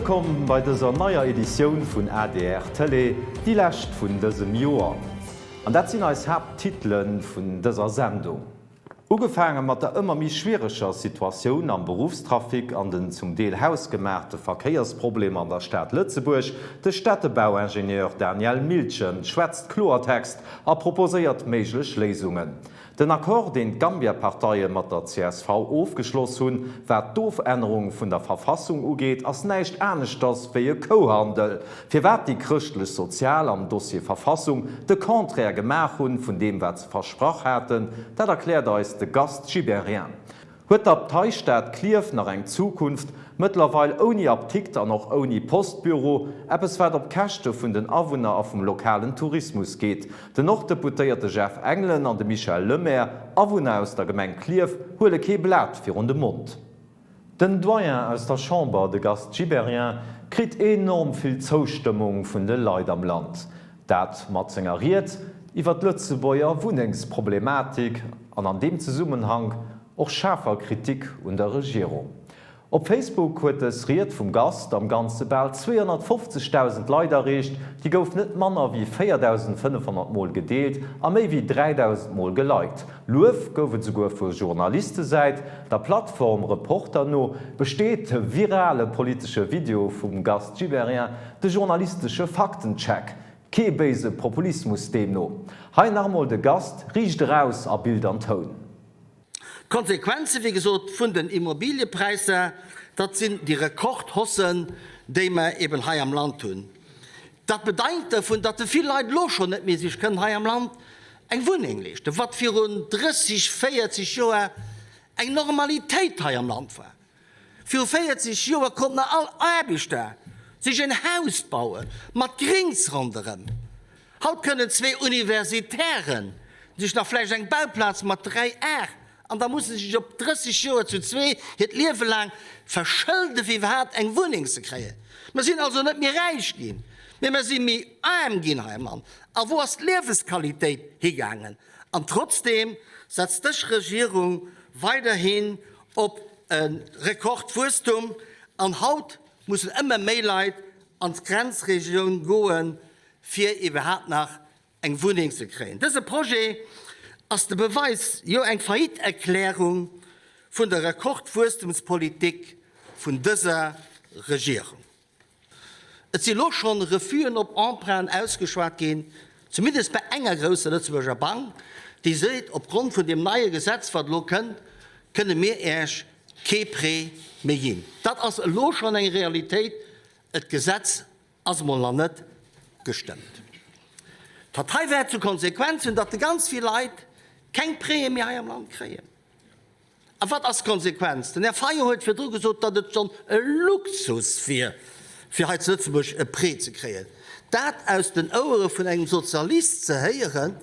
Wëllkomm bei dëser neier Editioun vun adr Tëlee, déi lescht vun dësem Joer. An dat sinn eis Haapttitele vun dëser Sendung. Ugefaange mat der ëmmer méi schwiereger Situatioun am Beruffstrafic an den zum Deel hausgemaachte Verkéiersproblemer an der Stad Lëtzebuerg. De Städtebauingenieur Daniel Miltgen schwätzt Kloertext a proposéiert méiglech Léisungen. Den Accord, deen d'Gambia-Parteie mat der csv ofgeschloss hunn, wat d'Ofännerung vun der Verfassung ugeet, ass näischt aneschters wéi e Kouhandel. Firwat déi Chrëschtlech-Sozial am Dossier Verfassung de Contraire gemaach hunn vun deem wat se versprach haten, dat erkläert eis de Gast Gibéryen. Huet d'Abteistad Klierf nach eng Zukunft? Mëttlerweil ouni Aptikt an och ouni Postbüro, eppes wat op Käschte vun den Awunner a vum lokalen Tourismus geet. Den Norddeputéierte Jeff Engelen an de Michel Lemaire, Awunner aus der Gemeng Klierf, huele kee Blat virun de Mond. Den Doyen aus der Chamber, de Gast Gibéryen, kritt enorm vill Zoustëmmung vun de Leit am Land. Dat mat senger Ried iwwer d'Lëtzebuerger Wunnengsproblematik an an deem Zesummenhank och schaarfer Kritik un der Regierung. Op Facebook huet dës Ried vum Gast am Ganze bal 250.000 Leit erreecht, déi gouf net manner wéi 4.500 Mol gedeelt a méi wéi 3.000 Mol geliked. Luef gouf et esouguer vu Journalistesäit. Der Plattform Reporter no besteet de virale politesche Video vum Gast Gibéryen De journalistesche Faktencheck, kee béise Populismus deemno. Hei nach emol de Gast, riicht eraus a Bild an Toun. D'Konsequenze, wéi gesot, vun den Immobiliëpräisser, dat sinn déi Rekordhaussen, déi mer eben hei am Land hunn. Dat bedeit dervun, datt vill Leit elo schonn net méi sech kënnen hei am Land eng Wunneng leeschten, wat virun 30, 40 Joer eng Normalitéit hei am Land war. Viru 40 Joer konnt nach all Aarbechter sech en Haus baue mat Grings ronderëm. Haut kënnen zwee Universitären sech nach vläicht eng Bauplaz mat 3 Ar an da musse se sech op 30 Joer zu zwee hiert Liewe laang verschëlde fir iwwerhaapt eng Wunneng ze kréien. Mer sinn also net méi räich ginn, mee mer si méi aarm ginn hei am Land. A wou ass d'Liewesqualitéit higaangen? An trotzdeem setzt dës Regierung weiderhin op e Rekordwuesstum an haut mussen ëmmer méi Leit an d'Grenzregioun goen, fir iwwerhaapt nach eng Wunneng ze kréien. Dëse Projet ass de Beweis, jo eng Faillite-Erklärung vun der Rekordwuesstumspolitik vun dëser Regierung. Et si lo schonn Refusen op Emprunten ausgeschwat ginn, zumindest bei enger grousser Lëtzebuerger Bank, déi seet, opgrond vun deem neie Gesetz, wat elo kënnt, kënne mir Iech kee Prêt méi ginn. Dat ass elo schonn eng Realitéit. Et Gesetz ass emol nach net gestëmmt. Dat hei wäert zur Konsequenz hunn, datt ganz vill Leit keng Prêtë méi hei am Land kréien. A wat ass d'Konsequenz? Den Här Fayot huet virdru gesot, datt et schonn e Luxus wier, fir hei zu Lëtzebuerg e Prêt ze kréien. Dat aus den Ouere vun engem Sozialist ze héieren,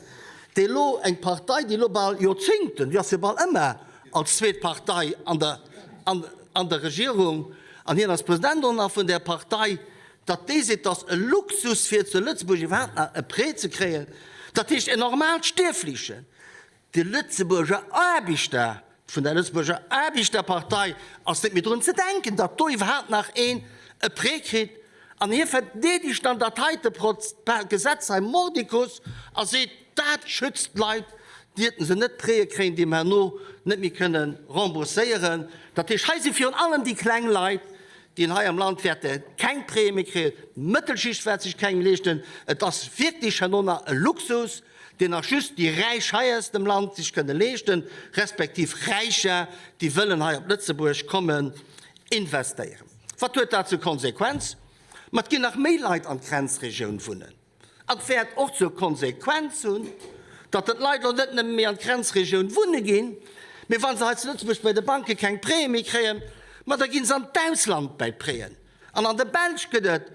dee lo eng Partei, déi lo bal Joerzéngten, déi ass jo bal ëmmer als zweet Partei an der, an der Regierung, an hien ass President och nach vun där Partei, datt dee seet, datt e Luxus wier, zu Lëtzebuerg iwwerhaapt nach e Prêt ze kréien, dat heescht en normaalt Stierflichen, De Lëtzebuerger Aarbechter, vun der Lëtzebuerger Aarbechterpartei ass net méi drun ze denken, datt do iwwerhaapt nach een e Prêt kritt. An hie verdeedegt dann dat heite Gesetz hei mordicus a seet, dat schützt d'Leit, dierten se net Prêtë kréien, déi mer herno net méi kënne rembourséieren. Dat heescht, hei si virun allem déi kleng Leit, déi hei am Land wäerte keng Prêtë méi kréien, d'Mëttelschicht wäert sech keng leeschten. Et ass wierklech herno nach e Luxus, deen nach just déi Räich hei aus dem Land sech kënne leeschten, respektiv Räicher, déi wëllen hei op Lëtzebuerg kommen investéieren. Wat huet dat zur Konsequenz? Ma et ginn nach méi Leit an d'Grenzregioun wunnen. An et wäert och zur Konsequenz hunn, datt d'Leit elo net nëmme méi an d'Grenzregioun wunne ginn, mee wa se hei zu Lëtzebuerg bei de Banke keng Prêtë méi kréien, ma da gi se an d'Ausland bäi d'Prêten. An an der Belsch gëtt et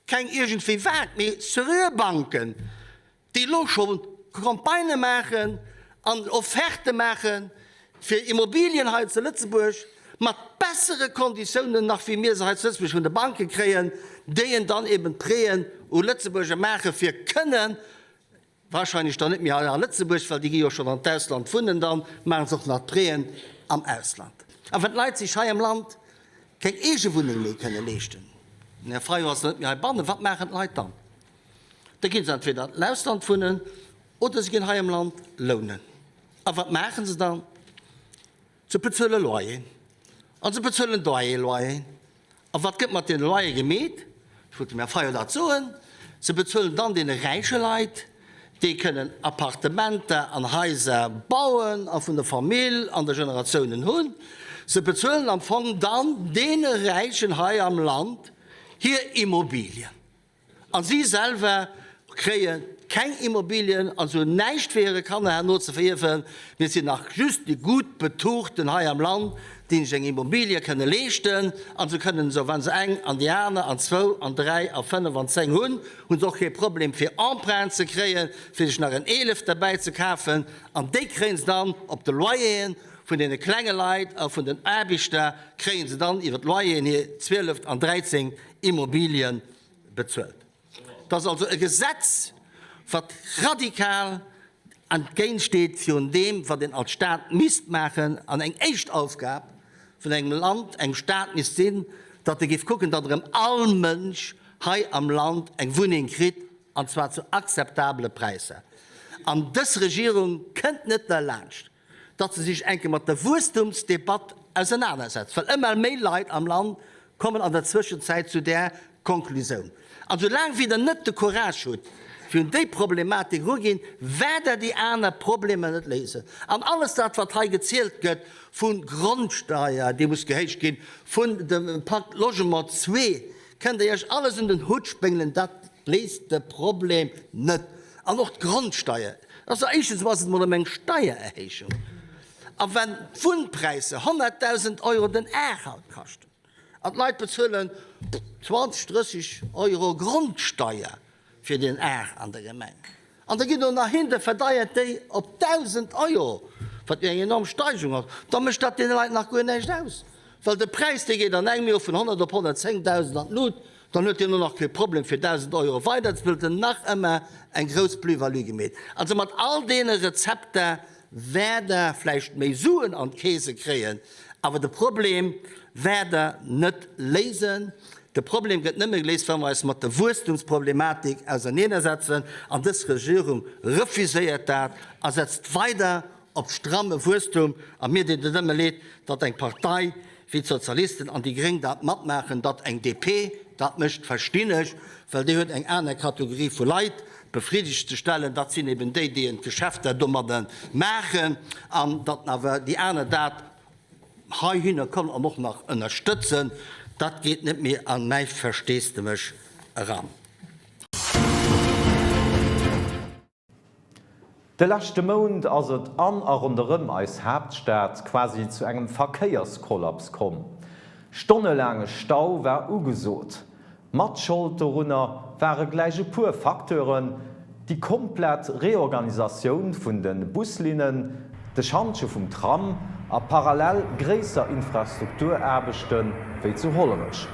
Keng iergendwéi wat, mee seriö Banken, déi elo scho Campagnë maachen an Offerte maache fir Immobilien hei zu Lëtzebuerg mat bessere Konditiounen nach wéi mir se hei zu Lëtzebuerg vun de Banke kréien, déi en dann eben d'Prêten u Lëtzebuerger maache fir kënnen Wahrscheinlech dann net méi hei a Lëtzebuerg, well déi gi jo schonn an d'Ausland wunnen, dann maachen se och nach d'Prêten am Ausland. A wann d'Leit sech hei am Land keng eege Wunneng méi kënne leeschten, den Här Fayot ass net méi heibannen, wat maachen d'Leit dann? Da gi se entweder an d'Ausland wunnen oder se ginn hei am Land lounen. A wat maache se dann? Se bezuele Loyer a se bezuelen Doyer-Loyer. A wat gëtt mat deene Loyer gemeet? Ech wollt dem Här Fayot dat soen. Se bezuelen dann deene räiche Leit, déi kënnen Appartementer an Haiser bauen a vun der Famill an de Generatiounen hunn. Se bezuelen am Fong dann deene Räichen hei am Land hir Immobilien. A si selwer kréie keng Immobilien an se hunn näischt fir hire Kanner herno ze verierwen, mee et sinn nach just déi gutt Betuchten hei am Land, déi sech eng Immobilie kënne leeschten. A se kënnen esou, wa se eng an déi aner an zwou an dräi a fënnef an 10 hunn, hu se och kee Problem fir Emprunt ze kréien, fir sech nach en eeleft derbäi ze kafen. An déi kréie se dann op de Loyeren vun deene klenge Leit a vun den Aarbechter kréie se dann iwwer d'Loyeren hir zwieleft an dräizéngt Immobilien bezuelt. Et ass also e Gesetz, wat radikal entgéintsteet virun deem, wat een als Stat misst maachen an eng éischt Aufgab vun engem Land, engem Stat misst sinn, datt e géif kucken, datt erëm all Mënsch hei am Land eng Wunneng kritt, an zwar zu akzeptabele Präisser. An dës Regierung kënnt net derlaanscht, datt se sech enke mat der Wuesstumsdebatt ausernanersetzt, well ëmmer méi Leit am Land kommen an der Zwëschenzäit zu där Konklusioun. An soulaang wéi Der net de Courage hutt, fir un déi Problematik eruginn, wäert Der déi aner Problemer net léisen. An alles dat, wat hei gezielt gëtt vu Grondsteier, déi muss gehéicht ginn, vun dem Pacte Logement ii, kënnt Der Iech alles un den Hutt spéngelen, dat léist de Problem net. An och d'Grondsteier, also éischtens ass et emol ëm eng Steiererhéijung. A wann d'Wunnpräisser 100.000 Euro den Ar haut kaschten an d'Leit bezuelen 20, 30 Euro Grondsteier fir den Ar an der Gemeng, an da ginn do nach hin, da verdeiert déi op 1.000 Euro, wat jo eng enorm Steigerung ass, da mécht dat deene Leit nach guer näischt aus, well de Präis, dee geet an engem Joer vun 100 op 110.000 an d'Lut. Dann huet hien och nach kee Problem fir 1.000 Euro weider ze huet en nach ëmmer eng grouss Plus-value gemeet. Also mat all deene Rezepter wäert Der vläicht méi Suen an d'Keese kréien, awer de Problem wäert Der net léisen. De Problem gëtt nëmme geléist, wa mer eis mat der Wuesstumsproblematik auserneenersetzen. An dës Regierung refuséiert dat a setzt weider op stramme Wuesstum. A mir deet et nëmme leed, datt eng Partei wéi d'Sozialisten an déi Gréng dat matmaachen. Datt eng DP dat mécht, verstinn ech, well déi huet eng aner Kategorie vu Leit befriddegt ze stellen. Dat sinn eben déi, déi en d'Geschäfter domadde maachen. An datt awer déi aner dat heihinner kommen an och nach ënnerstëtzen, dat geet net méi a mäi Versteesdemech eran. De leschte Mount ass et an a ronderëm eis Haaptstad quasi zu engem Verkéierskollaps komm. Stonnelaange Stau war ugesot. Mat Schold dorunner ware gläich e puer Facteuren, déi komplett Reorganisatioun vun de Buslinnen, de Schantje vum Tram a parallel gréisser Infrastrukturaarbechte wéi zu Hollerech.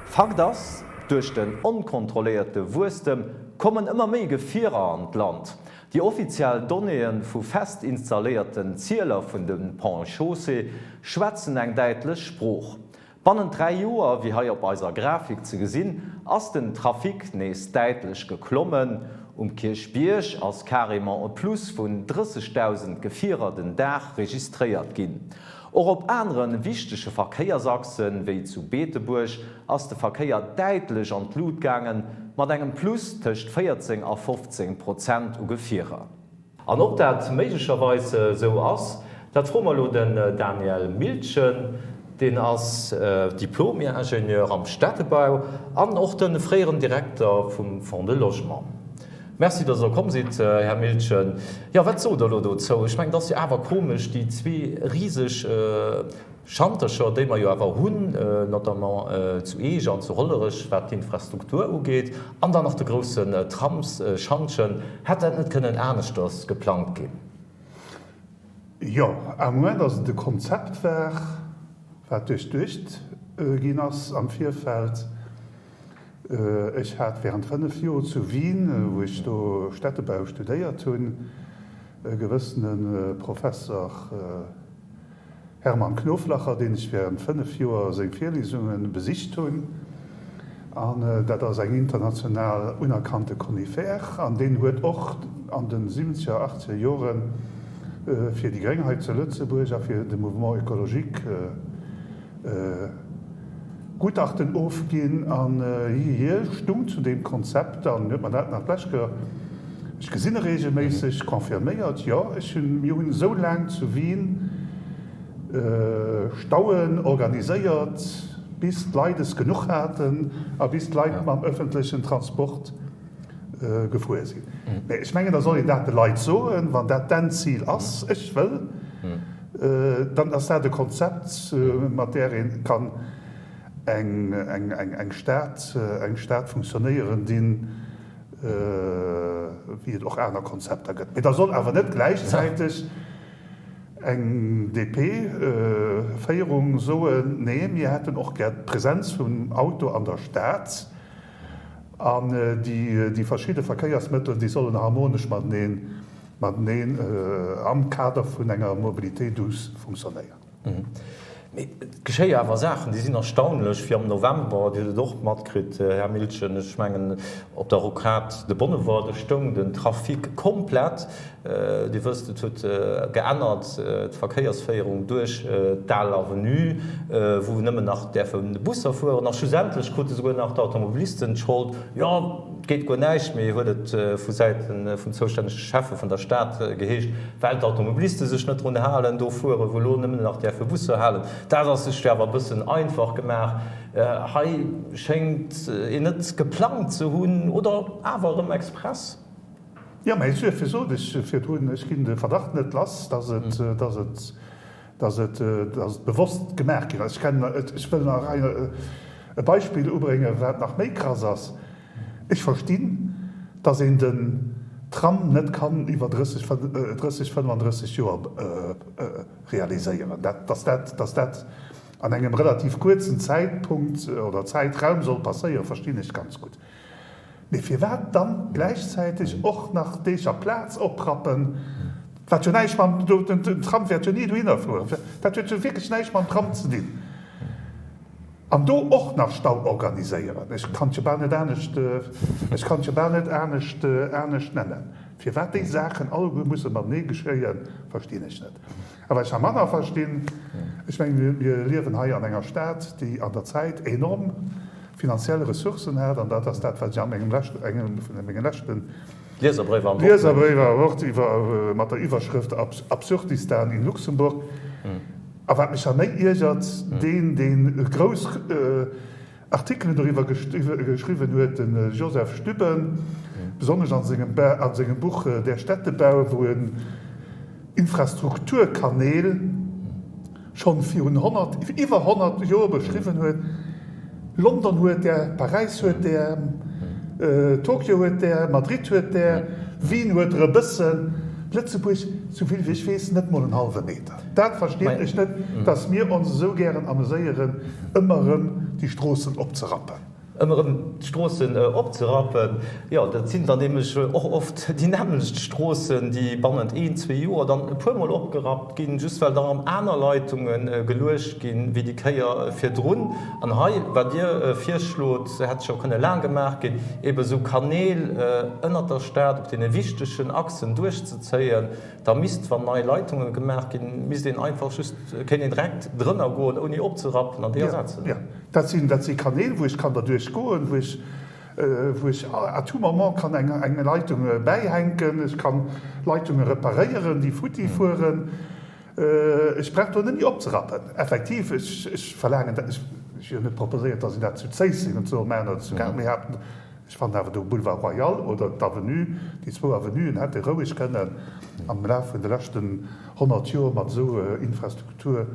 Fakt ass, duerch den onkontrolléierte Wuesstem kommen ëmmer méi Gefierer an d'Land. Déi offiziell Donnéeë vu fest installéierten Zieler vun de Ponts et Chaussées schwätzen eng däitlech Sprooch. Bannent 3 Joer, wéi hei op eiser Grafik ze gesinn, ass den Trafic nees däitlech geklommen. Um Kierchbierg ass carrément e Plus vun 30.000 Gefierer den Dag registréiert ginn. Och op anere wichtege Verkéiersachsen, wéi zu Beetebuerg, ass de Verkéier däitlech an d'Lut gaangen, mat engem Plus tëscht 14 a 15 Prozent u Gefierer. An ob dat méiglecherweis esou ass, dat froe mer elo den Daniel Miltgen. Deen ass Diplom-Ingenieur am Städtebau an och de fréieren Direkter vum Fonds de Logement. Merci, datt Der komm sidd, Här Miltgen. Jo, wat sot Der elo dozou? Ech mengen, et ass jo awer komesch, déi zwee riseg Schantercher, déi mer jo awer hunn, notamment zu Eech an zu Hollerech, wat d'Infrastruktur ugeet, an dann nach de groussen Tramsschantjen, hätt dat net kënnen aneschters geplangt ginn? Jo, à moins datt et e Konzept war, wat duerchduecht ginn ass am Virfeld. Ech hat während 5 Joer zu Wien, wou ech do Städtebau studéiert hunn, e gewëssene Professor. Hermann Knoflacher, deen ech während 5 Joer seng Virliesunge besicht hunn. An dat ass eng international unerkannte Conifère an deen huet och an de siwwenzeger, achtzeger Jore fir déi Gréng hei zu Lëtzebuerg a fir de Mouvement écologique Gutachten ofginn. An hie stung zu deem Konzept an huet mer dat nach d'lescht Kéier, ech gesinn e regelméisseg, confirméiert, Jo, ech hunn, mir hunn esou laang zu Wien Stauen organiséiert, bis d'Leit es genuch haten a bis d'Leit mam öffentlechen Transport gefuer sinn. Mä ech mengen, da soll een dat de Leit soen, wann dat d'Endzil ass, ech wëll, dann ass dat e Konzept, mat där ee kann eng Stad, eng Stad funktionéieren dinn, wéi et och aner Konzepter gëtt. Mä da soll awer net gläichzäiteg Eng DP-Féierung soen, Nee, mir hätten och gär d'Präsenz vum Auto an der Stad an déi verschidde Verkéiersmëttel, déi sollen harmonesch mateneen am Kader vun enger Mobilité douce funktionéieren. Mee et geschéie awer Saachen, déi sinn erstaunlech, wéi am November, Dir hutt et och matkritt, Här Miltgen, ech mengen op der Rocade de Bonnevoie, do stoung den Trafic komplett, Dir wësst, et huet geännert, d'Verkéiersféierung duerch d'Al Avenue, wou nëmmen nach däerfe Busser fueren. A schlussendlech krute souguer nach d'Automobilisten d'Schold, jo, Et geet guer näischt méi, huet et vu Säite vum zoustännege Schäffe vun der Stad geheescht, well d'Automobiliste sech net drun halen. Do fuere wou elo nëmmen nach däerfe Busser halen. Dat ass sech jo awer e bëssen einfach gemaach. Hei schéngt een net geplangt ze hunn, oder awer erëm express. Jo, mä duerfir sot ech virdrun, ech ginn de Verdacht net lass, dass et, dass et, dass et, dass et bewosst gemaach ginn ass. Ech kennen, ech wëll nach e Beispill ubréngen, wat nach méi krass ass. Ech verstinn, dass een den Tram net kann iwwer 30, 30, 35 Joer realiséieren. Dass dat, dass dat an engem relativ kuerzen Zäitpunkt oder Zäitraum soll passéieren, verstinn ech ganz gutt. Mee firwat dann gläichzäiteg och nach d'Eecher Plaz oprappen, wat jo näischt mam, den Tram wäert jo ni dohinner fueren, dat huet jo wierklech näischt mam Tram ze dinn. An do och nach Stau organiséieren, ech kann et jo bal net anescht, ech kann et jo bal net anescht, anescht nennen. Firwat déi Saachen alleguer musse matenee geschéien, verstinn ech net. A wat ech nach manner verstinn, ech mengen, mir, mir liewen hei an enger Stad, déi an der Zäit enorm finanziell Ressourcen hat, an dat ass dat, wat ech an engem leschten, engem vun menge leschten Lieserbréiwer am Wort. Lieserbréiwer am Wort iwwer, mat der Iwwerschrëft Absurdistan in Luxemburg. A wat mech nach méi iergert, deen, dee grouss Artikelen doriwwer geschriwwen huet, de Joseph Stübben, besonnesch a sengem Buch Der Städtebau, wou en Infrastrukturkanäl schonn virun 100, iwwer 100 Joer beschriwwen huet. London huet där, Paräis huet där, Tokio huet där, Madrid huet där, Wien huet der e bëssen, Lëtzebuerg, souvill wéi ech weess, net mol en hallwe Meter. Dat verstinn ech net, dass mir ons esou gären ameséieren, ëmmer erëm déi Stroossen opzerappen. Ëmmer erëm d'Stroossen opzerappen, jo, dat sinn dann nämlech och oft déi nämmlecht Stroossen, déi bannent een, zwee Joer dann e puermol opgerappt ginn, just well da erëm aner Leitunge geluecht ginn, wéi déi Kéier virdrun. An hei, wat Dir virschlot, hätt scho kënne laang gemaach ginn, eebe sou Kanäl ënnert der Stad op deene wichtegen Achsen duerchzezéien. Da misst, wann nei Leitunge gemaach ginn, misst een einfach just, kéint een direkt drënner goen, ouni opzerappen an déi ersetzen. Jo, dat sinn, dat si Kanäl, wou ech kann derduerch goen, wou ech, wou ech à tout moment kann eng, eng Leitung bäihänken. Ech kann Leitunge reparéieren, déi futti fueren. Ech brauch do net méi opzerappen. Effektiv, ech, ech verlaangen dat, ech, ech hu jo net proposéiert, datt een dat zu Zéisseng et soll maachen oder zu Gare, mee haapten, Ech fannen awer de Boulevard Royal oder d'Avenue, déi zwou Avenuen hätte roueg kënnen am Laf vun de leschten 100 Joer mat esou Infrastrukturen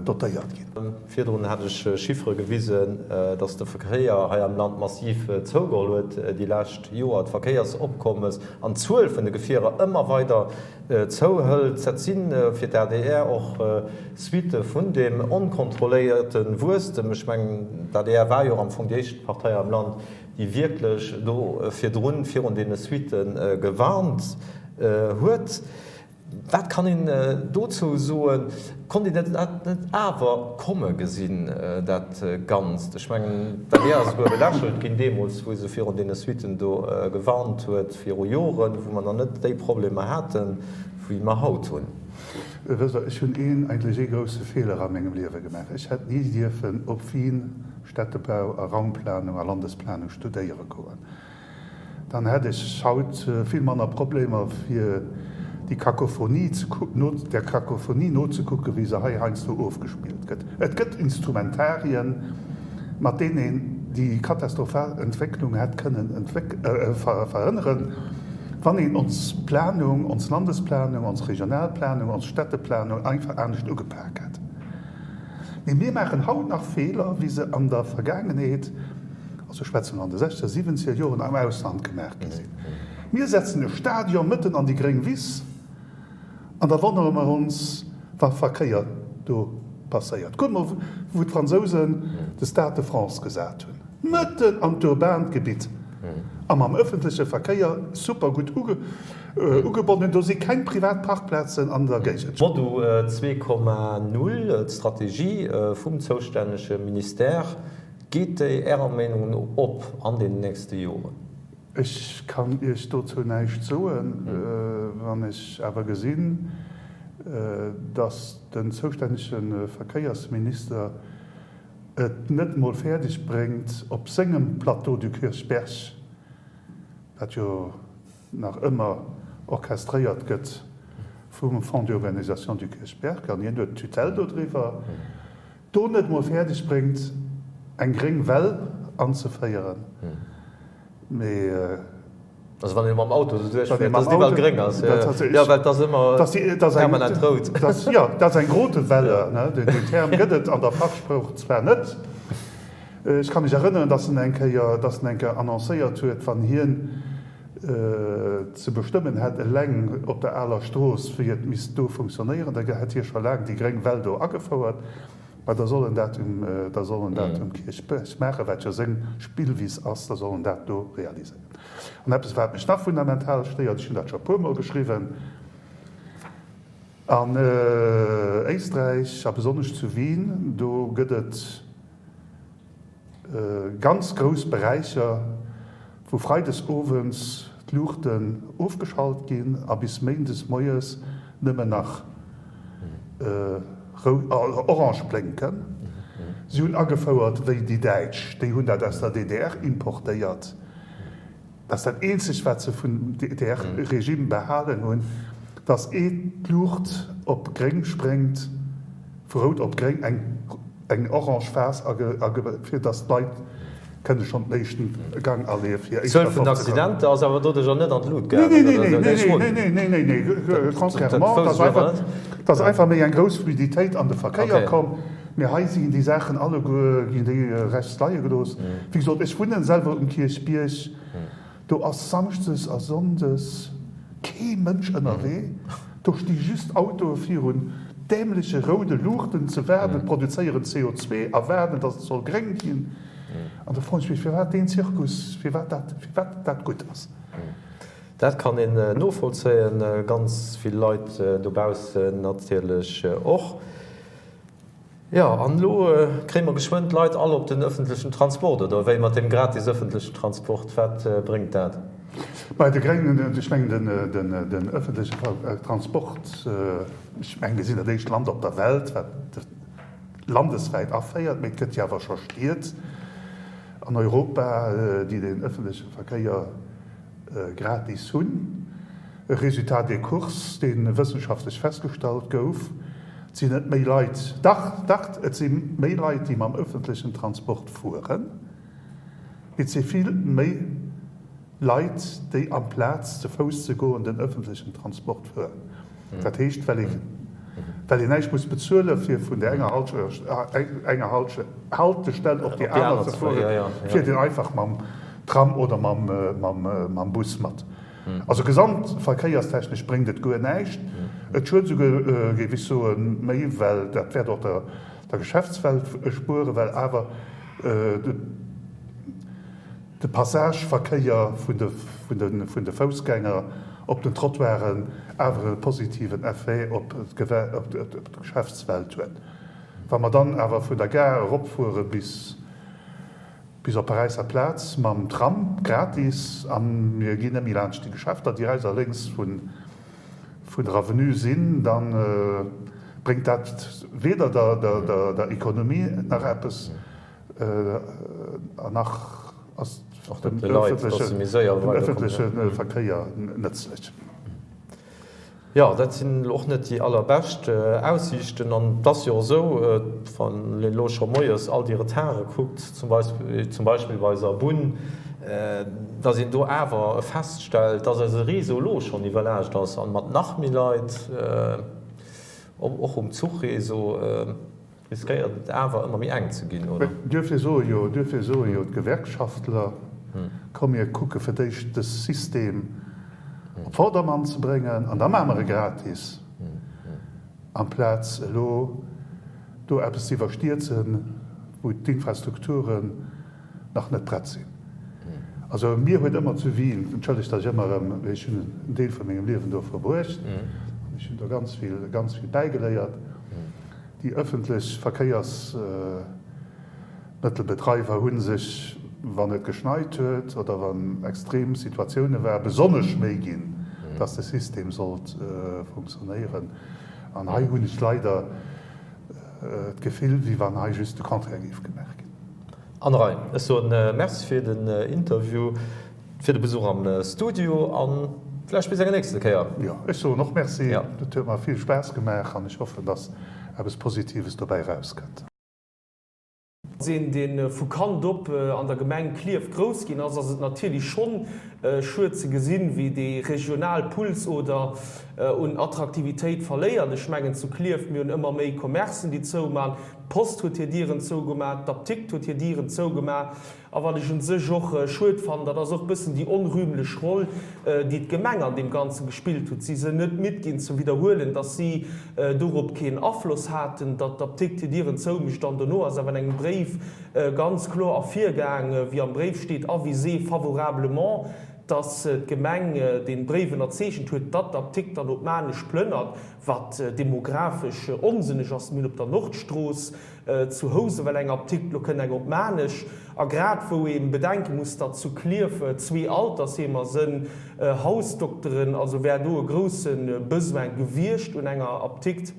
dotéiert ginn. Virdrun hat ech Chiffere gewisen, dass de Verkéier hei am Land massiv zougeholl huet déi lescht Joer, d'Verkéiersopkommes an d'Zuel vun de Gefierer ëmmer weider zouhëlt. Dat si fir d'ADR och Suitte vun deem onkontrolléierte Wuesstem. Ech mengen, d'ADR war jo am Fong déi éischt Partei am Land, déi wierklech do virdrun virun deene Suitte gewarnt huet. Wat kann een dozou soen? Konnt een dat net awer komme gesinn, dat Ganzt? Ech mengen, d'ADR ass esouguer belächelt ginn deemools, wou se virun deene Suitten do gewarnt huet, viru Joren, wou mer nach net déi Problemer haten, wéi mer haut hunn. Wësst Der, ech hunn een, eigentlech ee grousse Feeler a mengem Liewe gemaach. Ech hätt ni dierfen op Wien Städtebau a Raumplanung a Landesplanung studéiere goen. Dann hätt ech haut vill manner Problemer fir déi Kakophonie ze der Kakophonie nozekucken, wéi se hei heiansdo ofgespillt gëtt. Et gëtt Instrumentarien, mat deenen een déi katastrophal Entwécklung hätt kënnen verhënneren, wann een ons Planung, ons Landesplanung, ons Regionalplanung, ons Städteplanung einfach anescht ugepak hätt. Mee mir maachen haut nach Feeler, wéi se an der Vergaangenheet, also ech schwätzen an de sechzeger, siwwenzeger Joren am Ausland gemaach gi sinn. Mir setzen e Stadion mëtten an déi gréng Wiss an da wonnere mer ons, wa Verkéier do passéiert. Kuckt mol, wou d'Fransousen de Stade de France gesat hunn, mëtten an d'urbaant Gebitt a mam ëffentleche Verkéier super gutt ugebonnen. Do si keng privat Parkplazen an der Géigend. Modu 2,0, d'Strategie vum zoustännege Ministère, Geet déi Ärer Meenung no op an den nächste Joren? Ech kann Iech dozou näischt soen. Wann ech awer gesinn, datt den zoustännege Verkéiersminister et net emol fäerdeg bréngt, op sengem Plateau du Kirchberg, wat jo nach ëmmer orchestréiert gëtt vum Fonds d'urbanisation du Kirchberg, an hien huet d'Tutelle dodriwwer, do net emol fäerdeg bréngt, eng gréng Well anzeféieren, mee. Also wann ee mam Auto do duerchfiert, dass et iwwerall gréng ass, jo, well et ass ëmmer permanent rout. Jo, dat ass eng rote Welle, deen Term gëtt et an der Fachsprooch zwar net. Ech ka mech erënneren, dass en eng Kéier, dass en eng Kéier annoncéiert huet, wann hien ze bestëmmen hätt eleng op der aler Strooss, wéi et misst do funktionéieren, da hätt hie scho laang déi gréng Well do agefouert. Mä da soll en dat um, da soll en dat um Kierchbierg maachen, wat jo seng Spillwiss ass, da soll en dat do realiséieren. An eppes, wat mech nach fundamental stéiert, ech hunn dat scho e puermol geschriwwen, An Éisträich a besonnesch zu Wien, do gëtt et ganz grouss Beräicher, wou freides owends d'Luuchten ofgeschalt ginn a bis méindes moies nëmmen nach orange blénken. Si hunn agefouert, wéi déi Däitsch, déi hunn dat aus der DDR importéiert, Dat ass dat eenzegt, wat se vum DDR-Regime behalen hunn, datt ee d'Luucht op gréng spréngt, vu rout op gréng, eng orange Phas fir datt d'Leit kënne schonn den éischten Gang aleeë fir éischter D'Zuel vun den Accidenter ass awer doduercher net an d'Lut gaangen, oder esou? Nee, nee, nee, nee, nee, nee, contrairement, et ass einfach méi eng grouss Fluiditéit an de Verkéier komm. Mee hei sinn déi Saachen alleguer, ginn déi rechts leie gelooss. Wéi gesot, ech wunnen selwer um Kierchbierg, do ass samschdes a sonndes kee Mënsch ënnerwee. Do sti just Autoe virun dämleche roude Luuchten ze waarden, produzéieren CO2 a waarden, datt et soll gréng ginn. An da froen ech mech, firwat deen Zirkus, firwat dat, firwat dat gutt ass. Dat kann een novollzéien, ganz vill Leit dobaussen natierlech och. Jo, an elo kréie mer geschwënn d'Leit all op den ëffentlechen Transport, oder wéi mat deem gratis ëffentlechen Transport? Wat bréngt dat? Bei de Gréngen, ech mengen den ëffentlechen Transport, ech mengen mir sinn dat éischt Land op der Welt, wat landeswäit aféiert, mee et gëtt jo awer scho Stied an Europa, déi den ëffentleche Verkéier gratis hunn. E Résultat des courses, dee wëssenschaftlech festgestallt gouf, Et sinn net méi Leit, dach, dach, et si méi Leit, déi mam ëffentlechen Transport fueren, mee et si vill méi Leit, déi amplaz ze Fouss ze goen, den ëffentlechen Transport fueren. Dat heescht, well ee, well een näischt muss bezuelen, fir vun där enger enger Haltestell op déi aner ze fueren, fiert een einfach mam Tram oder mam Bus mat. Also gesamtverkéierstechnesch bréngt et guer näischt. Et schued esouguer, géif ech soen, méi, well dat wäert och der Geschäftswelt spueren, well awer de Passageverkéier vun de Foussgänger. op den Trottoiren awer e positiven Effet op d'Geschäftswelt huet. Wa mer dann awer vun der Gare eropfuere bis bis op Paräisser Plaz mam Tram, gratis, a mir ginn net méi laanscht déi Geschäfter, déi rechts a lénks vun der Avenue sinn, da bréngt dat weder der Economie nach eppes an nach ass et dem ëffentleche Verkéier nëtzlech. Jo, dat sinn elo och net déi allerbescht Aussiichten. An et ass jo och esou, wann een elo scho moies all déi Retarde kuckt, zum Beispill bei eiser Bunn, datt een do awer feststellt, datt eise Réseau elo schonn iwwerlaascht ass an mat nach méi Leit, och um Zuchréseau, Riskéiert et awer ëmmer méi enk ze ginn, oder? Duerfir soe jo, duerfir soe jo d'Gewerkschaftler, komm mir kucke fir d'éischt de System op Vordermann ze bréngen an da maache mer e gratis, amplaz elo do eppes ze iwwerstierzen, wou d'Infrastrukturen nach net prett sinn. Also mir huet ëmmer zu Wien, entschëllegt, datt ech ëmmer erëm, mee ech hunn en Deel vu mengem Liewen do verbruecht an ech hunn do ganz vill, ganz vill bäigeléiert, déi ëffentlech Verkéiersmëttelbedreiwer hu sech, wann et geschneit huet oder wann extrem Situatioune waren, besonnesch Méi ginn, datt de System sollt funktionéieren. An hei hunn ech leider d'Gefill, wéi wann hei just de Contraire géif gemaach ginn. Anne Rei, ech soen Merci fir den Interview, fir de Besuch am Studio an vläicht bis eng nächste Kéier. Jo, ech soen och Merci. Et huet mer vill Spaass gemaach an ech hoffen, dass eppes Positives dobäi erauskënnt. Als een, dee vu Kand op an der Gemeng Klierf grouss ginn ass, ass et natierlech schonn schued ze gesinn, wéi déi regional Pulsoder un Attraktivitéit verléiert. Ech mengen zu Klierf, mir hunn ëmmer méi Commercen, déi zouman, D'Post huet hir Dieren zougemaach, d'Aptikt huet hir Dieren zougemaach. A wat ech un sech och schued fannen, dat ass och e bëssen déi onrühmlech Roll, déi d'Gemeng an deem Ganze gespillt huet. Si sënn net midd ginn ze widderhuelen, datt si dorop keen Afloss haten, datt d'Aptikt hir Dieren zoumécht. An dono ass awer an engem Bréif ganz kloer ervirgaang, wéi am Bréif steet, avisé favorablement, datt d'Gemeng dee Bréif ënnerzeechent huet, datt d'Aptikt dann op Maarnech plënnert. Wat demografesch onsënneg ass, mir hunn op der Nordstrooss zu Housen well eng Aptikt, lo kënnt eng op Maarnech. A grad wou ee bedenke muss, datt zu Klierf zwee Altersheemer sënn, Hausdokteren, also wär do e grousse Besoin gewiescht un enger Aptikt.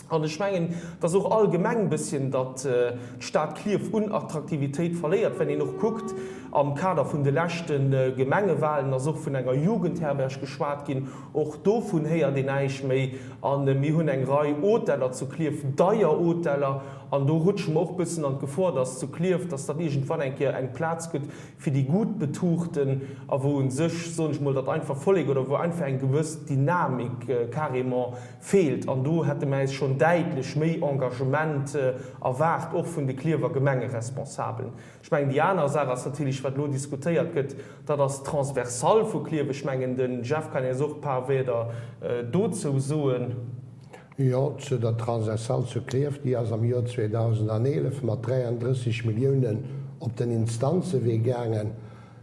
An ech mengen, et ass och allgemeng bësschen, datt d'Stad Klierf un Attraktivitéit verléiert, wenn een och kuckt, am Kader vun de leschte Gemengewahlen ass och vun enger Jugendherberg geschwat ginn, Och dovun héiert een näischt méi. A mir hunn eng Rei Hoteller zu Klierf, deier Hoteller, an do rutsche mer och bëssen an d'Gefor, dass zu Klierf, dass dat iergendwann eng Kéier eng Plaz gëtt fir déi Guttbetuchten a wou u sech, soen ech mol, dat einfach Vollek oder wou einfach eng gewëss Dynamik carrément feelt. An do hätte mer äis schonn däitlech méi Engagement erwaart, och vun de Klierwer Gemengeresponsabelen. Ech mengen, déi aner Saach ass natierlech, wat elo diskutéiert gëtt, dat ass d'Transversale vu Klierf. Ech mengen, de Jeff kann eis och e paar Wierder dozou soen. Jo, zu der Transversale zu Klierf, déi ass am Joer 2011 mat 33 Milliounen op den Instanzewee gaangen.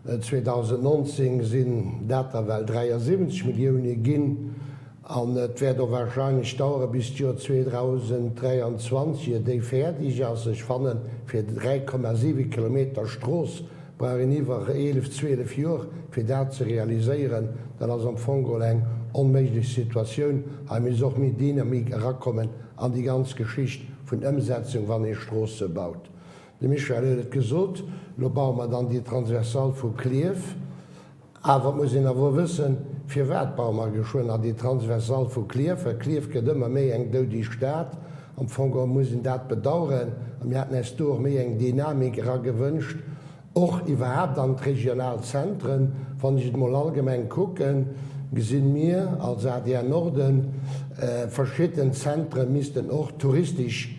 2019 sinn dat der well 73 Millioune ginn an et wäert och wahrscheinlech dauere bis d'Joer 2023 ier déi fäerdeg ass. Ech fannen, fir 3,7 Kilometer Strooss brauch een iwwer 11, 12 Joer fir dat ze realiséieren. Dat ass am Fong geholl eng onméiglech Situatioun. Hei misst och méi Dynamik erakommen an déi ganz Geschicht vun Ëmsetzung, wann ee Stroosse baut. De Michel huet et gesot, elo baue mer dann déi Transversale vu Klierf. Awer et muss een awer och wëssen, firwat baue mer geschwënn nach déi Transversale vu Klierf, well Klierf gëtt ëmmer méi eng doudeg Stad. Am Fong geholl muss een dat bedauern a mir hätten äis do och méi eng Dynamik era gewënscht, och iwwerhaapt an d'regional Zentren. Wann ech et emol allgemeng kucken, gesinn mir als adr Norden, verschidden Zentre missten och touristesch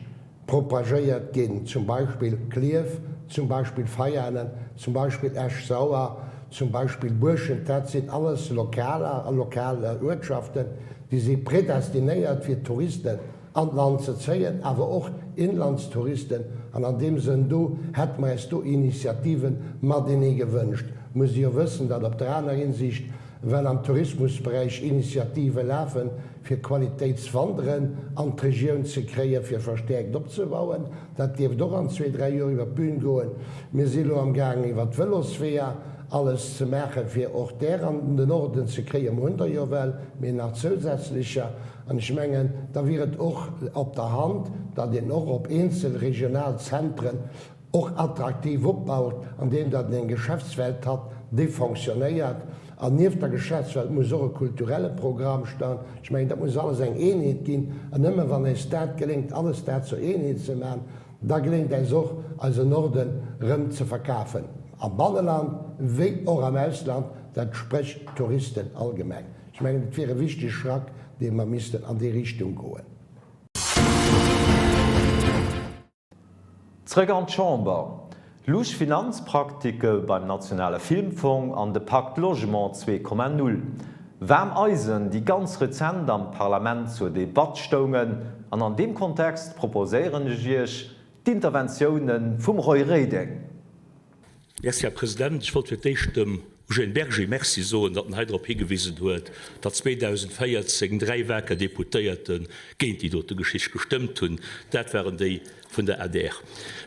propagéiert ginn, zum Beispill Klierf, zum Beispill Veianen, zum Beispill Esch-Sauer, zum Beispill Buerschent, dat sinn alles Lokaler a lokal Uertschaften, déi si predestinéiert fir Touristen an d'Land ze zéien, awer och Inlandstouristen. An an deem Sënn do hätte mer eis do Initiative matenee gewënscht. Muss ee jo wëssen, datt op der aner Hinsicht. Well am Tourismusberäich Initiative lafen, fir Qualitéitswanderen an d'Regioun ze kréien, fir verstäerkt opzebauen. Dat dierft och an zwee, dräi Joer iwwer d'Bün goen. Mir si elo am gaangen, iwwer d'Vëlosweeër alles ze maachen, fir och där an den Orden ze kréien. Mer hunn der jo well, mee nach zousätzlecher. An ech mengen, da wier et och op der Hand, datt een och op eenzel regional Zentren och attraktiv opbaut, andeem datt een eng Geschäftswelt hat, déi fonctionnéiert. An nieft der Geschäftswelt muss och e kulturelle Programm stoen. Ech mengen, dat muss alles eng Eenheet ginn. An nëmme wann eis dat geléngt, alles dat zur Eenheet ze maachen, da geléngt äis och, eisen Norden erëm ze verkafen, am Banneland wéi och am Ausland, dat spréch d'Touristen allgemeng. Ech mengen, et wier e wichtege Schrack, dee mer missten an déi Richtung goen. Zrëck an d'Chamber. Lusch Finanzpraktike beim nationale Filmfong an de Pacte Logement 2,0. Waarm Eisen, déi ganz rezent am Parlament zur Debatt stoungen. An an deem Kontext proposéieren ech Iech d'Interventioune vum Roy Reding. Merci, Här President. Ech wollt fir d'éischt dem Eugène Berger Merci soen, datt en hei drop higewisen huet, datt 2014 dräi waker Deputéierte géint déi dote Geschicht gestëmmt hunn. Dat waren déi vun der adr.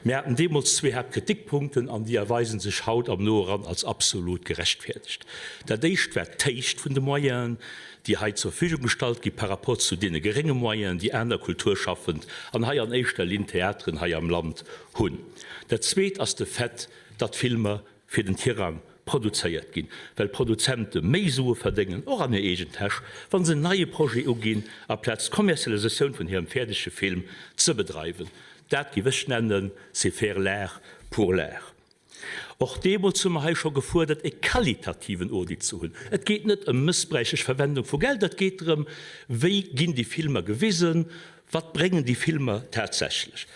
Mir haten deemools zwee Haaptkritikpunkten, an déi erweise sech haut am Noeran als absolut gerechtfäerdegt. Dat éischt war d'Héicht vun de Moyenen, déi hei zur Verfügung gestallt gi par rapport zu deene gerénge Moyenen, déi aner Kulturschaffend, an hei an éischter Linn d'Theateren hei am Land, hunn. Dat Zweet ass de Fait, datt Filmer fir den Tirang produzéiert ginn, well d'Produzente méi Sue verdéngen, och an hir eegen Täsch, wa se en neie Projet uginn, aplaz d'Kommerzialisatioun vun hirem fäerdege Film ze bedreiwen. Dat géif ech nennen, c'est faire l'art pour l'art. Och deemools hu mer hei scho gefuerdert, e qualitativen Audit ze hunn. Et geet net ëm mëssbräichlech Verwendung vu Gelder, et geet drëm, wéi ginn déi Filmer gewisen, wat bréngen déi Filmer tatsächlech.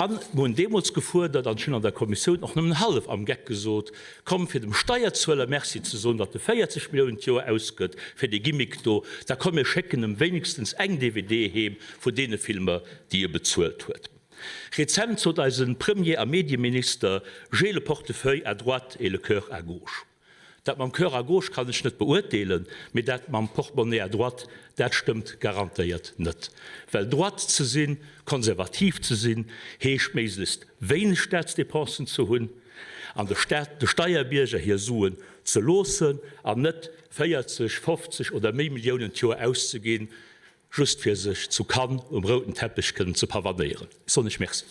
A mer hunn deemools gefuerdert, an ech hunn an der Kommissioun och nëmmen hallef am Geck gesot, komm fir dem Steierzueler Merci ze soen, datt e 40 Milliounen d'Joer ausgëtt fir dee Gimmick do, da komm mir schécken em wéinegstens eng DVD heem vun deene Filmer, déi e bezuelt huet. Rezent sot eise Premier a Medieminister, J'ai le portefeuille à droite et le cœur à gauche. Dat mam Cœur à gauche kann ech net beurteelen, mee dat mam Portemonnaie à droite, dat stëmmt garantéiert net. Well droite ze sinn, konservativ ze sinn, heescht méiglechst wéineg Staatsdepensen ze hunn an de Staat, de Steierbierger hir Suen ze loossen an net 40, 50 oder méi Milliounen d'Joer auszeginn, Just fir sech zu Cannes um rouden Teppech kënnen ze pavanéieren. Ech soen lech Merci.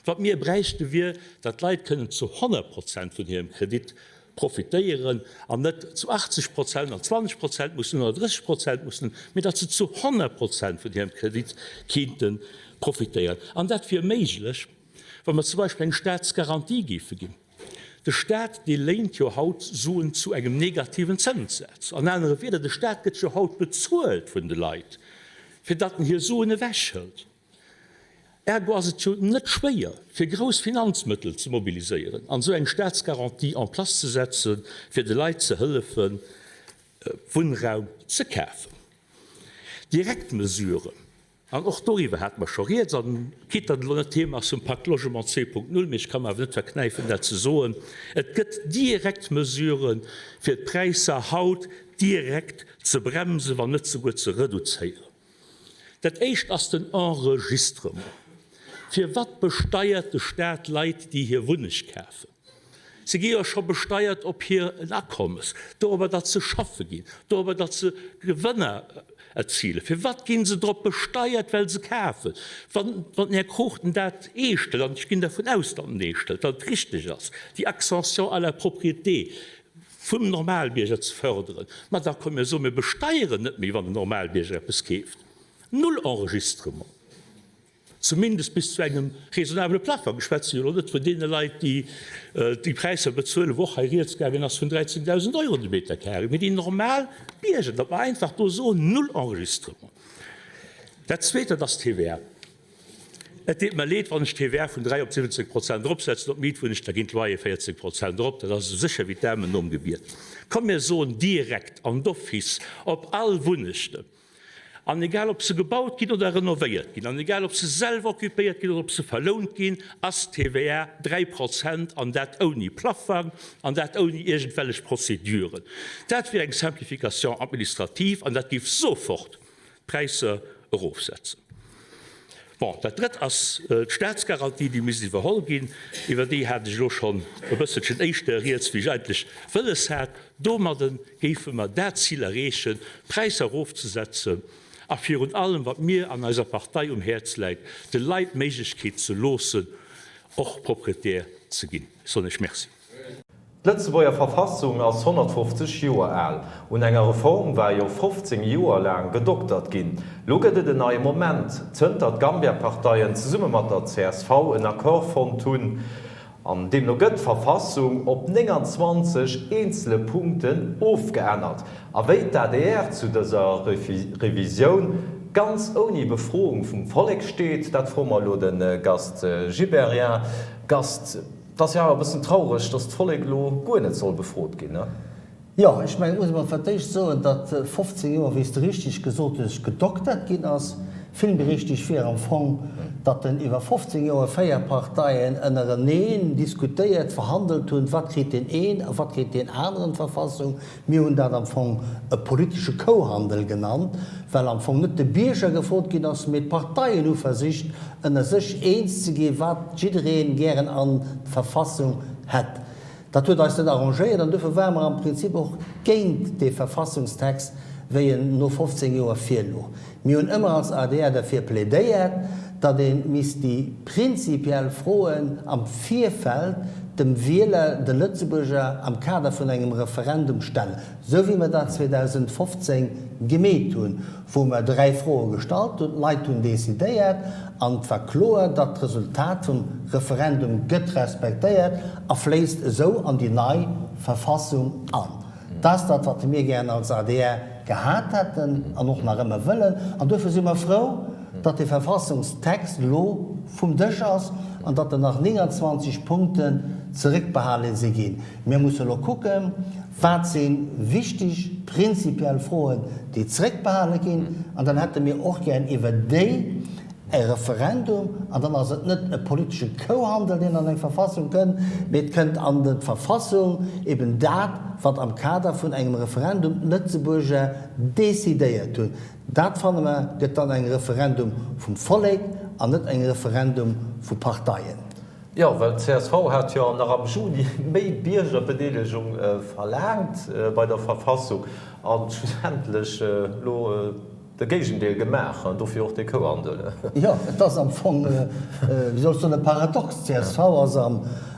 Wat mir bräichte wier, datt d'Leit kënnen zu 100 Prozent vun hirem Kredit profitéieren an net zu 80 Prozent an 20 Prozent mussen hunn oder 30 Prozent mussen hunn, mee datt se zu 100 Prozent vun hirem Kredit kéinte profitéieren. An dat wier méiglech, wa mer zum Beispill eng Staatsgarantie géife ginn. De Staat, dee léint jo haut Suen zu engem negativen Zënssaz. An anere Wieder, de Staat gëtt jo haut bezuelt vun de Leit, fir datt en hir Suen ewechhëlt. Ergo ass et jo net schwéier, fir grouss Finanzmëttel ze mobiliséieren an esou eng Staatsgarantie en place ze setzen, fir de Leit ze hëllefen, Wunnraum ze kafen. Direkt Mesuren. An och doriwwer hate mer scho rieds. An quitte datt et elo net d'Thema ass vum Pacte Logement 2.0, mee ech ka mer awer net verknäifen dat ze soen, Et gëtt direkt Mesuren, fir d'Präisser haut direkt ze bremsen, wann net souguer ze reduzéieren. Dat Éischt ass den Enregistrement. Firwat besteiert de Staat Leit, déi hir Wunneg kafen? Si gi jo scho besteiert op hir Akommes, dorobber, datt se schaffe ginn, dorobber, datt se Gewënner erzilen. Firwat gi se drop besteiert, well se kafen? Wann den Här Cruchten dat eescht hëlt, an ech ginn dervun aus, datt en eescht hëlt, datt et richteg ass, déi Accession à la propriété vum Normalbierger ze förderen, ma da komm mir soen, mir besteieren net méi, wann den Normalbierger eppes keeft. Null Enregistrement. Zumindest bis zu engem raisonnabele Plafong. Ech schwätze jo elo net vun deene Leit, déi déi Präisser bezuelen, wou och hei rieds gaangen ass vun 13.000 Euro de Metercarré, mee déi normal Bierger, datt mer einfach do soen, null Enregistrement. Dat Zweet, dat ass d'TVA. Et deet mer leed, wann ech d'TVA vun 3 op 17 Prozent eropsetzen op d'Mietwunneg, da ginn d'Loyere 14 Prozent erop. Dat ass esou sécher wéi d'Aarmen nom Gebiet. Komm mir soen direkt an d'office op all Wunnegten. An egal ob se gebaut ginn oder renovéiert ginn, an egal ob se selwer occupéiert ginn oder ob se verlount ginn, ass d'TVA 3 Prozent, an dat ouni Plaffang an dat ouni iergendwellech Prozeduren. Dat wier eng Simplification administrative an dat géif sofort d'Präisser erofsetzen. Bon, dat Drëtt ass d'Staatsgarantie, déi misst iwwerholl ginn. Iwwer déi hat ech elo schonn e bësselchen éischter rieds, wéi ech eigentlech wëlles hat. Domadde géife mer dat Zil erreechen, d'Präisser erofzesetzen a virun allem, wat mir an eiser Partei um Häerz läit, de Leit d'Méiglechkeet ze loossen, och Proprietär ze ginn. Ech soen Iech Merci. D'Lëtzebuerger Verfassung ass 150 Joer al. Un enger Reform war jo 15 Joer laang gedoktert ginn. Lo gëtt et en neie Moment, zënter d'Gambia-Parteien zesumme mat der csv en Accord fonnt hunn. An deemno gëtt d'Verfassung op 29 eenzele Punkten ofgeännert. A wéi d'ADR zu dëser Revisioun ganz ouni Befroung vum Vollek steet, dat froe mer elo de Gast Gibéryen. Gast. 't ass jo awer e bëssen traureg, dass d'Vollek elo guer net soll befrot ginn, ne? Jo, ech mengen, et muss ee mol fir d'éischt soen, datt 15 Joer, wéi s de richteg gesot hues, gedoktert ginn ass. Vill méi richteg wier am Fong, datt en iwwer 15 Joer 4 Parteien ënnereneen diskutéiert, verhandelt hunn, wat kritt deen een a wat kritt deen aneren d'Verfassung. Mir hunn dat am Fong e politesche Kouhandel genannt, well am Fong net de Bierger gefrot ginn ass, mee d'Parteien hu versicht, ënner sech eens ze ginn, wat jidderee gären an d'Verfassung hätt. Dat huet eis net arrangéiert an dofir ware mer am Prinzip och géint dee Verfassungstext, wéi en no 15 Joer virlouch. Mir hunn ëmmer als adr derfir plädéiert, datt ee misst déi prinzipiell Froen am Virfeld dem Wieler, de Lëtzebuerger, am Kader vun engem Referendum stellen, esou wéi mer dat 2015 gemeet hunn, wou mer 3 Froe gestallt hunn, d'Leit hunn decidéiert an et war kloer, datt d'Resultat vum Referendum gëtt respektéiert a fléisst esou an déi nei Verfassung an. Dat ass dat, wat mir gären als adr gehat hätten an och nach ëmmer wëllen. An duerfir si mer frou, datt dee Verfassungstext elo vum Dësch ass an datt der nach 29 Punkten zeréckbehale si ginn. Mir musse elo kucken, wat si wichteg prinzipiell Froen, déi zeréckbehale ginn. An dann hätte mir och gären iwwer déi e Referendum, an dann ass et net e politesche Kouhandel, deen an eng Verfassung kënnt, mee et kënnt an d'Verfassung eben dat, wat am Kader vun engem Referendum d'Lëtzebuerger decidéiert hunn. Dat, fanne mer, gëtt dann eng Referendum vum Vollek an net eng Referendum vu Parteien. Jo, well csv hat jo nach am Juni méi Biergerbedeelegung verlaangt bei der Verfassung an schlussendlech elo De Géigendeel gemaach, an dofir och dee Kouhandel. Jo, et ass am Fong, wéi soll ech soen, e Paradox. Csv ass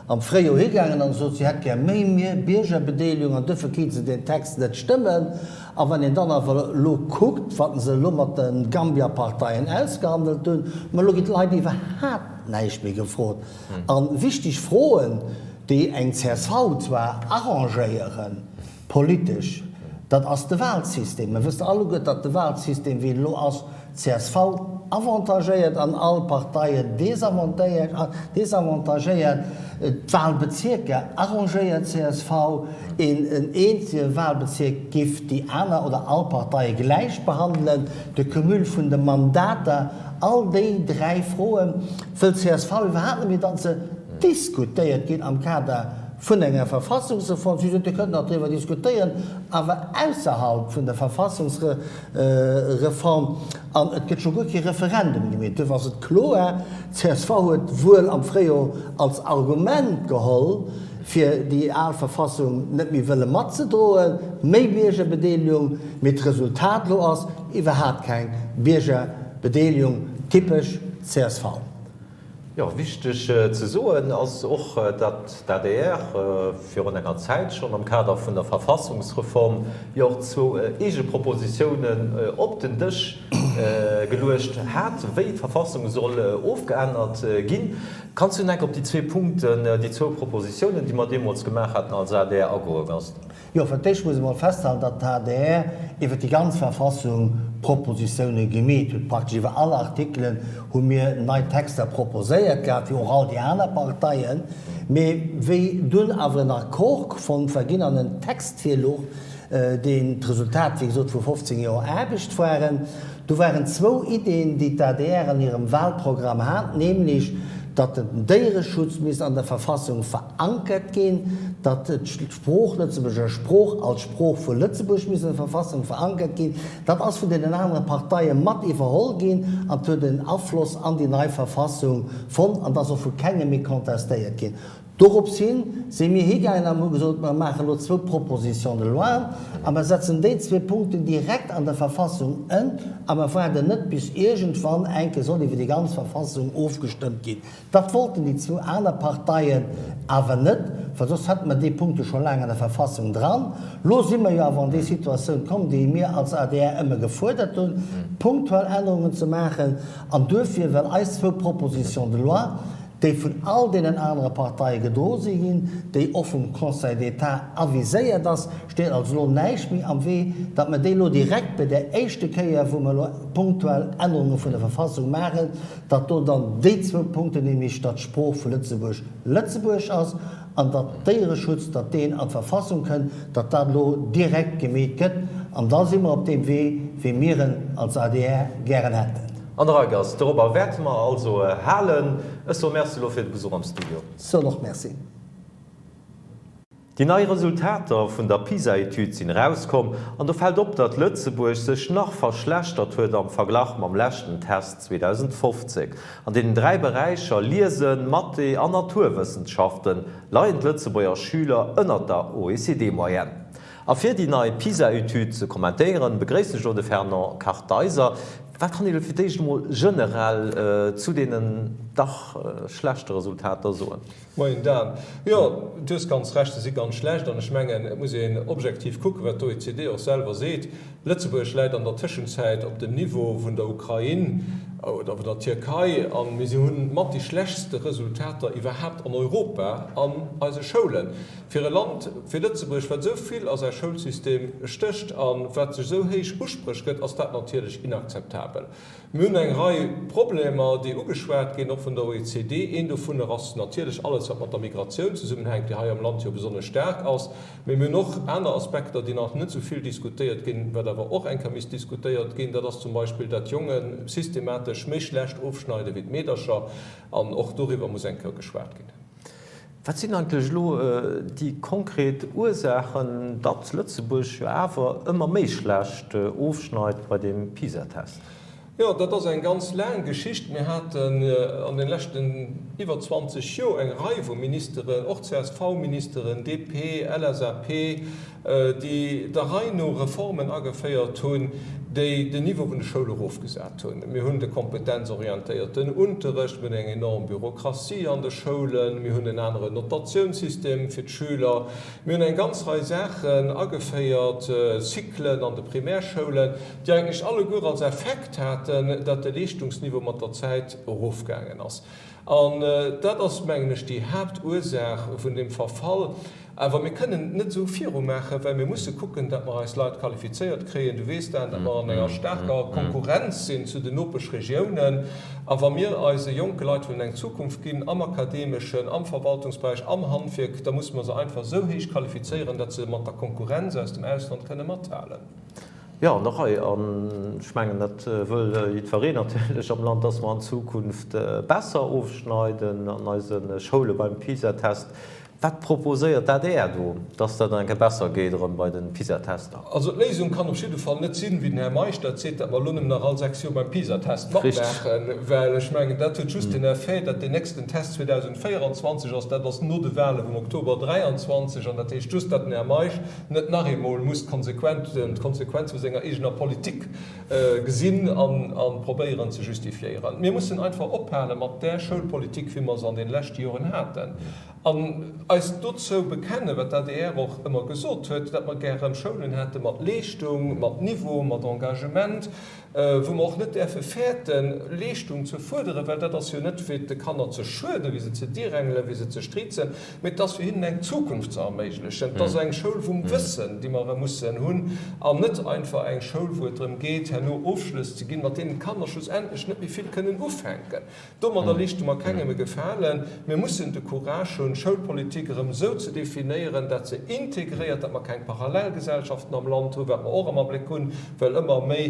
am Fréijoer higaangen an sot, si hätt gär méi Biergerbedeelegung an duerfir kéint se deen Text net stëmmen. A wann een dann awer elo kuckt, wat se elo mat de Gambia-Parteien ausgehandelt hunn, ma elo ginn d'Leit iwwerhaapt näischt méi gefrot. A wichteg Froen, déi eng csv zwar arrangéieren, Politesch, dat ass de Wahlsystem. Mir wëssen alleguer, datt de Wahlsystem, wéi en elo ass, csv avantagéiert an all Parteien desavantagéiert. D'Wahlbezierker arrangéiert csv. Een eenzege Wahlbezierk giff déi aner oder all Parteie gläich behandelen. De Cumul vun de Mandater, all déi 3 Froe wëll csv iwwerhaapt net méi, datt se diskutéiert ginn am Kader vun enger Verfassungsreform. Si sot, Dir kënnt nach driwwer diskutéieren, awer ausserhalb vun der Verfassungsreform. An et gëtt scho guer kee Referendum gemeet. Duerfir ass et kloer, csv huet wuel am Fréijoer als Argument geholl, fir déi al Verfassung net méi wëlle matzedroen, méi Biergerbedeelegung, mee d'Resultat elo ass iwwerhaapt keng Biergerbedeelegung, typesch csv. Jo, wichteg ze soen ass och, datt d'ADR virun enger Zäit schonn am Kader vun der Verfassungsreform jo och zwou eege Propositiounen op den Dësch geluecht hat, wéi d'Verfassung soll ofgeännert ginn. Kanns du enk op déi zwee Punkten, déi zwou Propositiounen, déi mer deemools gemaach haten als adr, agoe, Gast? Jo, fir d'éischt muss ee mol festhalen, datt d'ADR iwwer déi ganz Verfassung Propositioune gemeet huet. Praktesch iwwer all Artikelen hu mir nei Texter proposéiert gehat, wéi och all déi aner Parteien. Mee wéi dunn awer en Accord fonnt war ginn an en Text virluch, deen d'Resultat, wéi gesot, vu 15 Joer Aarbecht waren, Do waren zwou Ideen, déi d'ADR an hirem Wahlprogramm hat, nämlech datt den Déiereschutz misst an der Verfassung verankert ginn, datt d'Sprooch, d'Lëtzebuerger Sprooch als Sprooch vu Lëtzebuerg misst an der Verfassung verankert ginn. Dat ass vun deenen anere Parteie mat iwwerholl ginn an huet en Afloss an déi nei Verfassung fonnt an ass och vu kengem méi contestéiert ginn. Dorops hin si mir higaangen an hu gesot, mer maachen elo zwou Propositions de loi a mer setzen déi zwee Punkten direkt an der Verfassung ën a mer waarden net bis iergendwann eng Kéier soll iwwer déi ganz Verfassung ofgestëmmt ginn. Dat wollten déi zwou aner Parteien awer net, well soss hätte mer déi Punkte scho laang an der Verfassung dran. Lo si mer jo awer an déi Situatioun komm, déi mir als adr ëmmer gefuerdert hunn, punktuell Ännerungen ze maachen. An duerfir, well eis zwou Propositions de loi, déi vun all deenen anere Parteie gedroe si ginn, déi och vum Conseil d'État aviséiert ass, steet also elo näischt méi am Wee, datt mer déi elo direkt bei där éischte Kéier, wou mer elo punktuell Ännerunge vun der Verfassung maachen, datt do dann déi zwou Punkten, nämlech datt d'Sprooch vu Lëtzebuerg Lëtzebuergesch ass an datt Déiereschutz, datt deen an d'Verfassung kënnt, datt dat elo direkt gemeet gëtt. An da si mer op deem Wee, wéi mir en als adr gären hätten. An der Rei ass. Dorobber wäerte mer also halen. Ech soe Merci elo fir de Besuch am Studio. Soen och Merci. Déi nei Resultater vun der PISA-Etüd sinn erauskomm an do fält op, datt Lëtzebuerg sech nach verschlechtert huet am Verglach mam leschten Test 2015. An deenen 3 Beräicher Liesen, Mathé an Naturwëssenschaften leien d'Lëtzebuerger Schüler ënnert der OECD-Moyenne. A fir déi nei PISA-Etüd ze kommentéieren, begréissen ech elo de Fernand Kartheiser. Wat kann een elo fir d'éischt emol generell zu deenen dach schlechte Resultater soen? Moien Dan. Jo, du hues ganz Recht, se si ganz schlecht. An ech mengen, et muss een objektiv kucken, wat d'OECD och selwer seet. Lëtzebuerg läit an der Tëschenzäit op dem Niveau vun der Ukrain oder vun der Tierkei a mir si hunn mat déi schlechtste Resultater iwwerhaapt an Europa an eise Schoulen. Fir e Land wéi Lëtzebuerg, wat esou vill a säi Schoulsystem stécht a wat sech esou héich Uspréch gëtt, ass dat natierlech inakzeptabel. Mir hunn eng Rei Problemer, déi ugeschwat ginn, och vun der OECD. Een dovunner ass natierlech alles, wat mat der Migratioun zesummenhänkt, déi hei am Land jo besonnesch staark ass. Mee mir hunn och aner Aspekter, déi nach net esou vill diskutéiert ginn, wat awer och eng Kéier misst diskutéiert ginn. Dat ass zum Beispill, dat d'Jonge systematesch méi schlecht ofschneide wéi d'Meedercher. An och doriwwer muss eng Kéier geschwat ginn. Wat sinn eigentlech elo déi konkret Ursaachen, datt Lëtzebuerg jo awer ëmmer méi schlecht ofschneit bei deem PISA-Test? Jo, dat ass eng ganz laang Geschicht. Mir haten an de leschten iwwer 20 Joer eng Rei vu Ministeren, och CSV-Ministeren, DP, LSAP, déi der Rei no Reformen ageféiert hunn, déi den Niveau vun de Schoule erofgesat hunn. Mir hunn de kompetenzorientéierten Unterrecht, mir hunn eng enorm Bürokratie an de Schoulen, mir hunn en aneren Notatiounssystem fir d'Schüler, mir hunn eng ganz Rei Saachen ageféiert, Cyclen an de Primärschoulen, déi eigentlech alleguer als Effekt haten, datt de Leeschtungsniveau mat der Zäit erofgaangen ass. An dat ass, mengen ech, déi Haaptursaach vun deem Verfall. Awer mir kënnen net esou virumaachen, well mir musse kucken, datt mer eis Leit qualifizéiert kréien. Du weess, Dan, datt mer an enger staarker Konkurrenz sinn zu den Nopeschregiounen. A wa mir eise jonke Leit wëllen eng Zukunft ginn am akademeschen, am Verwaltungsberäich, am Handwierk, da musse mer se einfach esou héich qualifizéieren, datt se mat der Konkurrenz aus dem Ausland kënne mathalen. Jo, an der Rei. An ech mengen, dat wëll jiddwereen natierlech am Land, dass mer an Zukunft besser ofschneiden an eise Schoule beim PISA-Test. Wat proposéiert d'ADR do, dass dat eng Kéier besser geet erëm bei de PISA-Tester? Also d'Léisung kann op jidde Fall net sinn, wéi den Här Meisch dat seet, datt mer elo nëmmen nach all 6 Joer beim PISA-Test matmaachen, well ech mengen, dat huet just den Effet, datt deen nächsten Test 2024 ass, dat ass no de Wahle vum Oktober 23, an dat heescht just, datt den Här Meisch net nach eemol muss d'Konsequenz vu senger eegener Politik gesinn a probéieren ze justifiéieren. Mir mussen einfach ophale mat där Schoulpolitik, wéi mer se an de leschte Joren haten, an eis dozou bekennen, wat d'ADR och ëmmer gesot huet, datt mer gären Schoulen hätte mat Leeschtung, mat Niveau, mat Engagement, wou mer och net däerfe fäerten, Leeschtung ze fuerderen, well dat ass jo net fir de Kanner ze schueden, fir se ze dirängelen, fir se ze striizen, mee et ass fir hinnen eng Zukunft ze erméiglechen. Et ass eng Schoul vum Wëssen, déi mer mussen hunn, an net einfach eng Schoul, wou et drëm geet, herno Ofschlëss ze ginn, mat deenen d'Kanner schlussendlech net méi vill kënnen ufänken. Domadder leeschte mer kengem e Gefalen. Mir mussen de Courage hunn, Schoulpolitik. Schoulpolitik erëm esou ze definéieren, dat se integréiert, dat mer keng Parallelgesellschaften am Land hunn, wat mer och am Abléck hunn, well ëmmer méi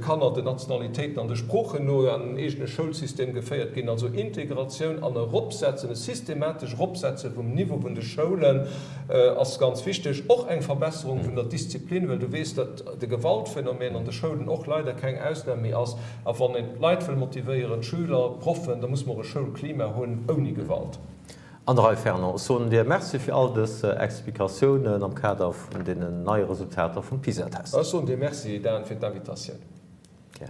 Kanner den Nationalitéiten an de Sproochen no an en eegene Schoulsystem geféiert ginn. Also Integratioun an Eropsetzen, e systematesch Eropsetze vum Niveau vun de Schoulen ass ganz wichteg. Och eng Verbesserung vun der Disziplin, well du weess, datt de Gewaltphänomen an de Schoulen och leider keng Ausnam méi ass. A wann een d'Leit wëll motivéieren, d'Schüler, d'Proffen, da muss mer och e Schoulklima hunn ouni Gewalt. Andrei, Fernand, ech soen dir Merci fir all dës Explikatiounen am Kader vun deenen neie Resultater vum PISA-Test. Ech soen dir Merci, Dan, fir d'Invitatioun. Gär.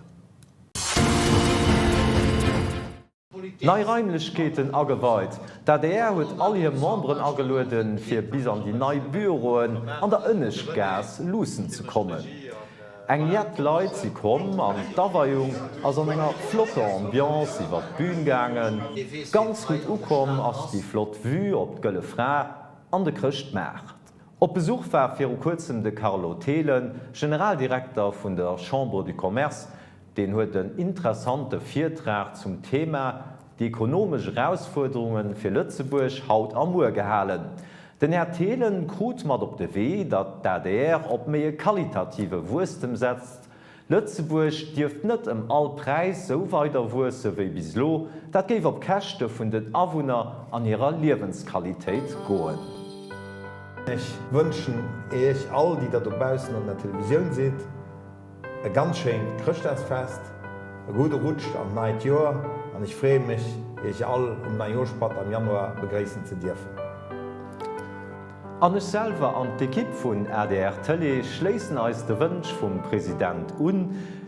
Nei Raimlechkeeten ageweit. D'adr huet all hir Memberen agelueden, fir bis an déi nei Büroen an der Ënneschtgaass luussen ze kommen. Eng jett Leit si komm an d'Aweiung ass an enger flotter Ambiance iwwer d'Bühn gaangen. Ganz gutt ukomm ass déi flott Vue op d'Gëlle Fra an de Chrëschtmaart. Op Besuch war viru kuerzem de Carlo Thelen, Generaldirekter vun der Chambre du Commerce. Deen huet en interessante Virtrag zum Thema Déi ekonomesch Erausfuerderunge fir Lëtzebuerg haut a muer gehalen. Den Här Thelen krut mat op de Wee, datt d'ADR op méi e qualitative Wuesstem setzt. Lëtzebuerg dierft net ëm all Präis sou weider wuesse wéi bis elo, dat géif op Käschte vun den Awunner an hirer Liewensqualitéit goen. Ech wënschen Iech all, déi der dobaussen an der Televisioun sidd, E ganz schéint Chrëschtdagsfest, e gudde Rutsch an d'neit Joer an ech freeë mech, Iech all um Neijooschpatt am Januar begréissen ze dierfen. An ech selwer an d'Ekipp vun adr Tëlee schléissen eis de Wënsch vum President un.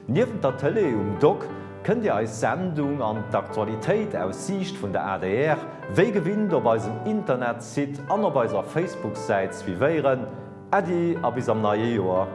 Niewent der Tëlee um Dock kënnt Dir eis Sendung an d'Aktualitéit aus Siicht vun der adr wéi gewinnt op eisem Internetsite an op eiser Facebook-Säit suivéieren. Äddi a bis am neie Joer!